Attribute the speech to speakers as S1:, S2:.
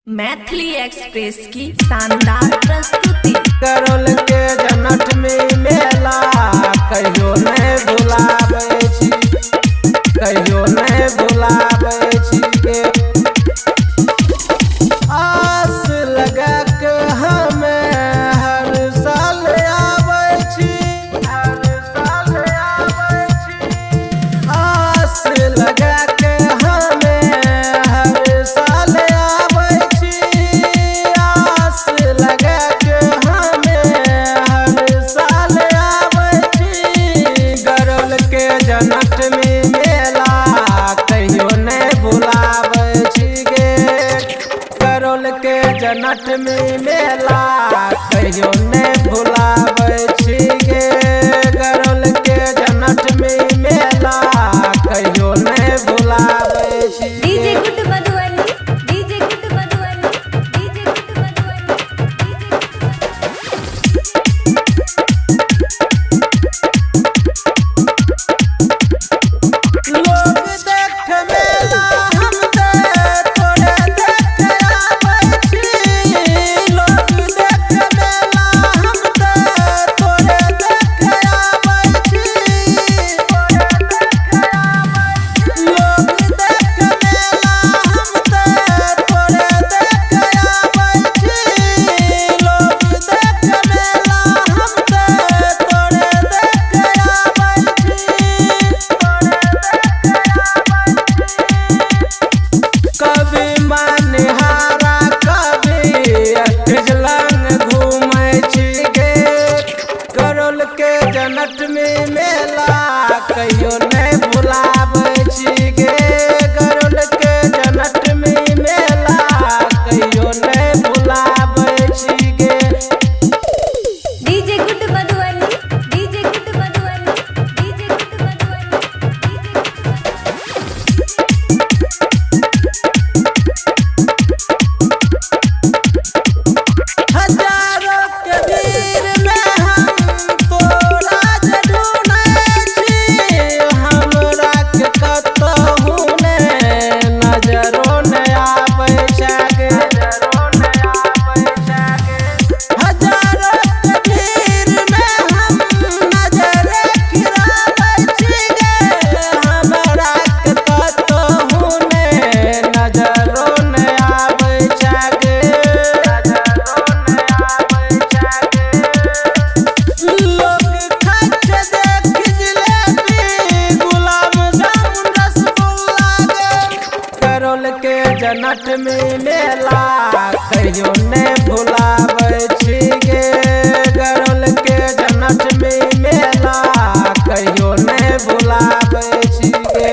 S1: Maithili express की शानदार प्रस्तुति।
S2: करौल के जनअष्टमी मेला कहियो नहि भुलाबै छी, कहियो नहि भुलाबै छी गे। आस लगा के हमे हर साल आबै छी, हर साल आबै छी। आस लगा के हमे हर साल आबै छी, आस लगा के हमे हर साल आबै छी। गरौल के जनअष्टमी मेला कहियो नहि भुलाबै छी गे। करौल के जनअष्टमी मेला कहियो नहि भुलाबै छी गे। करौल के जनअष्टमी मेला कहियो नहि भुलाबै छी
S3: डीजे
S2: गे।
S3: Good Madhubani, DJ good Madhubani, DJ good Madhubani, DJ good Madhubani.
S2: लोग देख मेला हम ते तोरे देख आबै छी। लोग देख मेला हम ते तोरे देख आबै छी। लोग देख मेला हम ते तोरे देख आबै छी। लोग देख मेला हम ते तोरे देख आबै छी। कभी मनिहारा कभी अष्टजलंग घूमै छी गे। करौल के जनअष्टमी मेला कहियो नहि भुलाबै छी गे। करौल के जनअष्टमी मेला कहियो नहि भुलाबै छी गे।
S3: DJ good Madhubani, DJ good Madhubani, DJ good Madhubani, DJ good Madhubani.
S2: हजारों के भीड़ में हम तोरा जे ढूँढै छी, हमरा के कतहु ने नजरो ने आबै छै गे। हजारों के भीड़ में हम नजर गिराबै छी गे। हमरा के कतहु ने नजरो ने आबै छै गे। लोग खाइ छै देख जिलेबी गुलाब जामुन रसगुल्ला गे। करौल के जनअष्टमी मेला कहियो नहि भुलाबै छी गे। करौल के जनअष्टमी मेला कहियो नहि भुलाबै छी गे।